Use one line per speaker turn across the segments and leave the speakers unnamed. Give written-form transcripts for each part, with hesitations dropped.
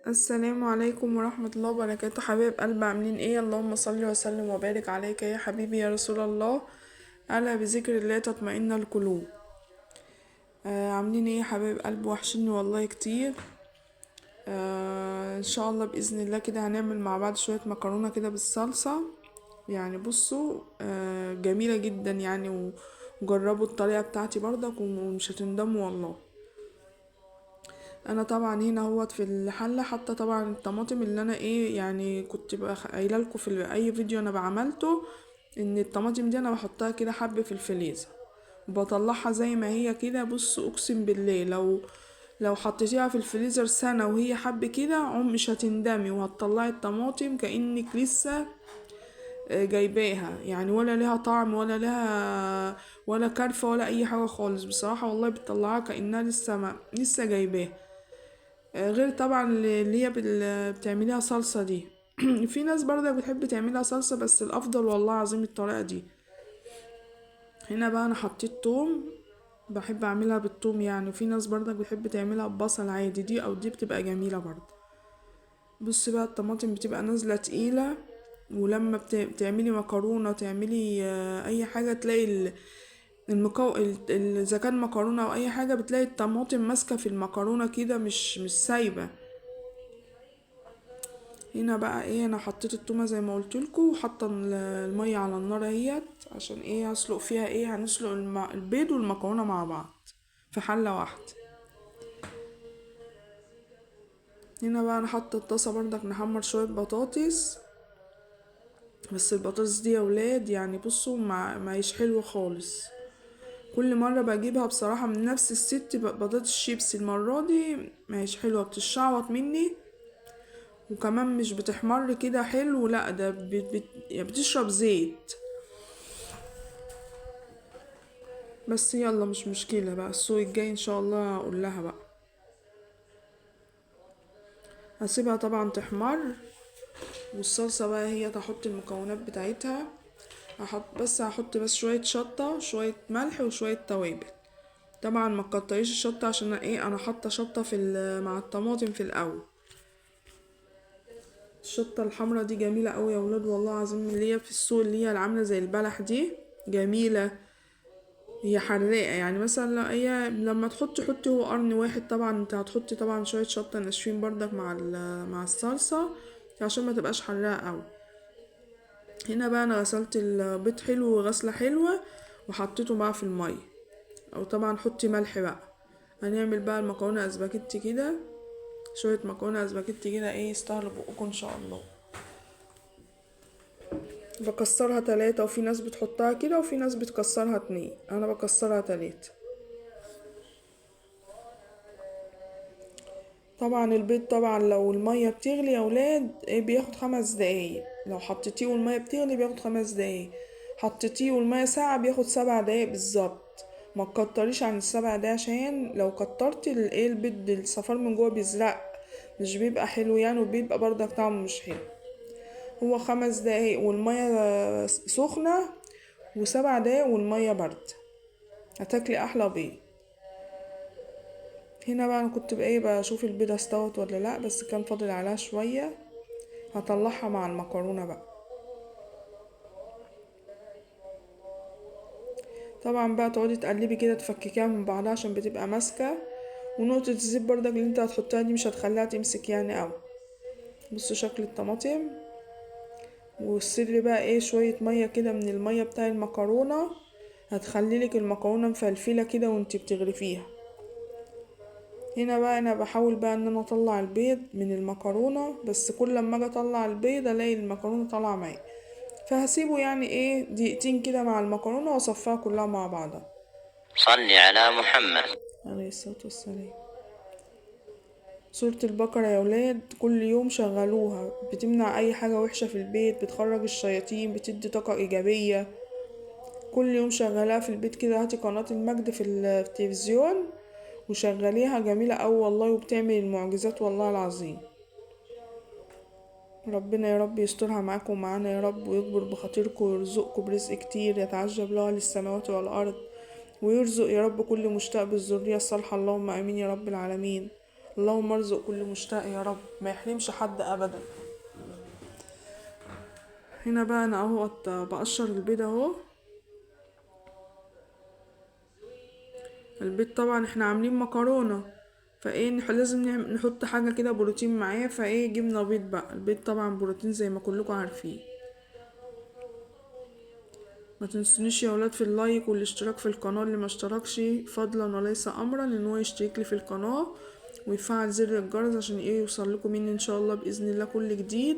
السلام عليكم ورحمة الله وبركاته. حبايب قلب، عاملين ايه؟ اللهم صل وسلم وبارك عليك يا حبيبي يا رسول الله. ألا بذكر الله تطمئن القلوب. عاملين ايه يا حبايب قلب؟ وحشيني والله كتير. ان شاء الله بإذن الله كده هنعمل مع بعض شوية مكرونة كده بالصلصة، جميلة جدا وجربوا الطريقة بتاعتي برضك ومش هتندموا والله. انا طبعا هنا اهوت في الحلة حاطة طبعا الطماطم اللي انا كنت قايله لكم في اي فيديو انا بعملته ان الطماطم دي انا بحطها كده حبة في الفريزر وبطلعها زي ما هي كده. اقسم بالله لو حطيتيها في الفريزر سنة وهي حب كده مش هتندمي، وهتطلعي الطماطم كأنك لسه جايباها، ولا ليها طعم ولا لها ولا كرفة ولا أي حاجة خالص. بصراحة والله بتطلعها كأنها لسه جايباها، غير طبعا اللي هي بتعمليها صلصة دي. في ناس برضه بتحب تعملها صلصة، بس الأفضل والله العظيم الطريقة دي. هنا بقى أنا حطيت توم، بحب أعملها بالتوم وفي ناس برضه بتحب تعملها ببصل عادي، دي أو دي بتبقى جميلة برضه. بصي بقى الطماطم بتبقى نازلة تقيلة، ولما بتعملي مكرونة تعملي، أي حاجة تلاقي إذا كان مكرونة أو أي حاجة بتلاقي الطماطم ماسكة في المكرونة كده، مش سايبة. هنا بقى أنا حطيت التومة زي ما قلت لكم، وحاطة المية على النار اهيت عشان هسلق فيها هنسلق البيض والمكرونة مع بعض في حلة واحدة. هنا بقى انا حاطة الطاسة برضك نحمر شوية بطاطس، بس البطاطس دي يا ولاد ما هيش حلوة خالص. كل مرة بجيبها بصراحة من نفس الست بطاطس شيبسي، المرة دي ما هيش حلوة، بتشعوط مني، وكمان مش بتحمر كده حلو، لا ده بتشرب زيت. بس يلا مش مشكلة بقى، السوق الجاي ان شاء الله اقول لها بقى. هسيبها طبعا تحمر، والصلصة بقى هي تحط المكونات بتاعتها. هحط بس شوية شطة وشوية ملح وشوية توابل. طبعا ما تكتريش الشطة عشان انا حاطة شطة مع الطماطم في الاول. الشطة الحمرا دي جميلة قوي يا ولاد والله العظيم، اللي هي في السوق اللي هي اللي عاملة زي البلح دي جميلة، هي حراقة مثلا لا، هي لما تحطي حطي هو قرن واحد. طبعا انت هتحطي طبعا شوية شطة ناشفين برضك مع الصلصة عشان ما تبقاش حراقة قوي. هنا بقى انا غسلت البيض حلو وغسلة حلوة وحطيته بقى في المية، او طبعا حطي ملح بقى. هنعمل بقى المكرونة اسباجيتي كده، شوية مكرونة اسباجيتي كده يستاهلوا بقكم ان شاء الله. بكسرها 3، وفي ناس بتحطها كده وفي ناس بتكسرها 2، انا بكسرها 3. طبعا البيض طبعا لو المية بتغلي يا ولاد بياخد 5 دقايق، لو حطيتيه والمية بتغلي بياخد 5 دقايق، حطيتيه والمية ساقعة بياخد 7 دقايق بالظبط. ما تكتريش عن ال7 دقايق عشان لو كترتي البيض الصفار من جوه بيزرق، مش بيبقى حلو وبيبقى برضك طعمه مش حلو. هو 5 دقايق والمية سخنة، و7 دقايق والمية باردة، هتاكلي أحلى بيض. هنا بقى أنا كنت بشوف البيضة استوت ولا لأ، بس كان فاضل عليها شوية، هطلعها مع المكرونة بقى. طبعا بقى تقعدي تقلبي كده تفككيها من بعضها عشان بتبقى ماسكة، ونقطة الزيت برضك اللي انت هتحطها دي مش هتخليها تمسك قوي. بصوا شكل الطماطم. والسر بقى شوية مية كده من المية بتاع المكرونة، هتخليلك المكرونة مفلفلة كده وانت بتغرفيها. هنا بقى انا بحاول بقى ان انا اطلع البيض من المكرونة، بس كل لما اجي اطلع البيض الاقي المكرونة طالعة معايا، فهسيبه دقيقتين كده مع المكرونة واصفيها كلها مع بعضها.
صلي على محمد
عليه الصلاة والسلام. سورة البقرة يا ولاد كل يوم شغلوها، بتمنع اي حاجة وحشة في البيت، بتخرج الشياطين، بتدي طاقة ايجابية. كل يوم شغلاها في البيت كده، هاتي قناة المجد في التلفزيون وشغليها، جميلة أوي والله، وبتعمل المعجزات والله العظيم. ربنا يا رب يسترها معاكم ومعانا يا رب، ويكبر بخاطركم ويرزقكم برزق كتير يتعجب له أهل السماوات والأرض، ويرزق يا رب كل مشتاق بالذرية الصالحة، اللهم آمين يا رب العالمين. اللهم ارزق كل مشتاق يا رب، ما يحرمش حد ابدا. هنا بقى انا اهو بقشر البيض اهو. البيض طبعا احنا عاملين مكرونة، فايه لازم نحط حاجة كده بروتين معاه، فايه جبنا بيض بقى. البيض طبعا بروتين زي ما كلكم عارفين. ما تنسونيش يا ولاد في اللايك والاشتراك في القناة، اللي ما اشتركش فضلا وليس امرا ان هو يشترك لي في القناة ويفعل زر الجرس عشان يوصل لكم مني ان شاء الله باذن الله كل جديد.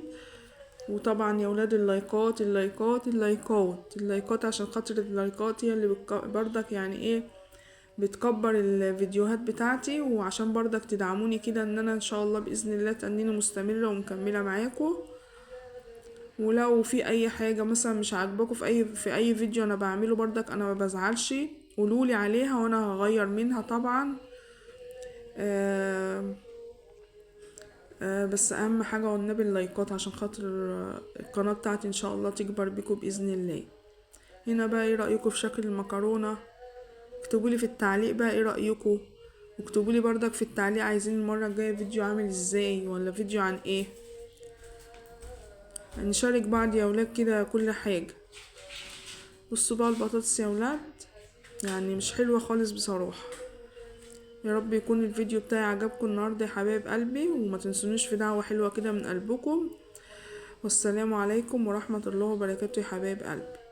وطبعا يا ولاد اللايكات اللايكات اللايكات اللايكات، عشان خاطر اللايكات هي اللي بردك يعني ايه بتكبر الفيديوهات بتاعتي، وعشان بردك تدعموني كده ان انا ان شاء الله باذن الله تنيني مستمره ومكمله معاكم. ولو في اي حاجه مثلا مش عاجباكم في اي فيديو انا بعمله بردك انا ما بزعلش، قولولي عليها وانا هغير منها طبعا. بس اهم حاجه والنبي اللايكات عشان خاطر القناه بتاعتي ان شاء الله تكبر بيكم باذن الله. هنا بقى ايه رايكم في شكل المكرونه؟ اكتبولي في التعليق بقى ايه رايكم، واكتبولي بردك في التعليق عايزين المره الجايه فيديو عامل ازاي ولا فيديو عن ايه. نشارك بعض يا ولاد كده كل حاجه. بصوا بقى البطاطس يا ولاد مش حلوه خالص بصراحه. يا رب يكون الفيديو بتاعي عجبكم النهارده يا حبايب قلبي، وما تنسونيش في دعوه حلوه كده من قلبكم. والسلام عليكم ورحمه الله وبركاته يا حبايب قلبي.